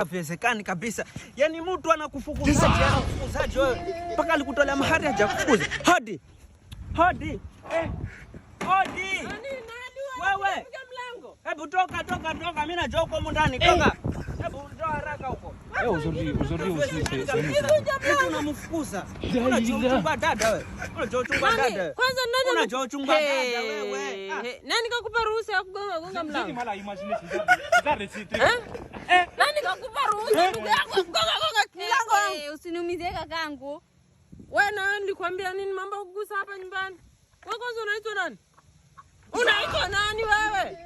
Haviwezekani kabisa. Yaani mtu anakufukuzaje, anakufukuzaje wewe? Mpaka alikutolea mahari hajakufukuza. Hodi. Hodi. Eh. Hodi. Wewe. Hebu toka toka toka, mimi najua uko humu ndani. Toka. Hebu toa haraka huko. Eh, aujourd'hui, aujourd'hui aussi, c'est Mtu unamfukuza. Unajua uchungu dada wewe. Unajua uchungu Nani? dada. Kwanza nani Unajua uchungu dada wewe. Ah. Hey, nani kakupa ruhusa ya kugonga gonga J'ai du mlango? mal à imaginer ce genre de ce truc. Eh? Nani kakupa ruhusa ndugu yako ya kugonga gonga mlango wangu? Eh, usiniumizie kakangu. Wewe na wewe nilikwambia nini mambo ya kugusa hapa nyumbani? Wewe kwanza unaitwa nani? Unaitwa nani wewe?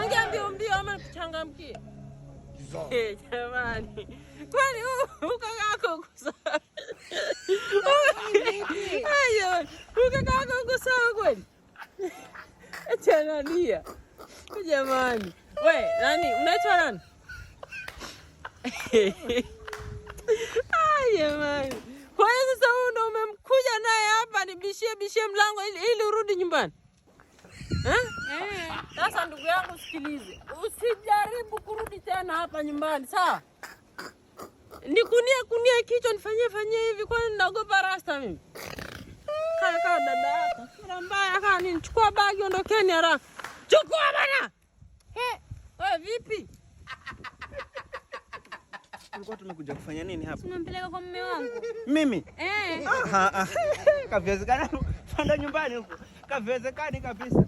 Ongea mbio mbio ama nikuchangamkie. Eh, jamani. Kwani huyu kaka yako uko sawa? Ai, jamani. Huyu kaka yako uko sawa kweli? Eti analia. Jamani. We, nani? Unaitwa nani? Ai, jamani. Kwa hiyo sasa huyu ndo umemkuja naye hapa nibishie bishie mlango ili urudi nyumbani? Eh? Sasa ndugu yangu sikilize. Usijaribu kurudi tena hapa nyumbani, sawa? Nikunie kunie kichwa nifanyie fanyie hivi kwani naogopa rasta mimi? Kaa kaa dada yako. Sura mbaya kaa nini? Chukua bagi ondokeni haraka. Chukua bana. He, wewe vipi? Tulikuwa tumekuja kufanya nini hapa? Unampeleka kwa mume wangu. Mimi? Eh. Aha, aha. Kaviwezekana panda nyumbani huko. Kaviwezekani kabisa.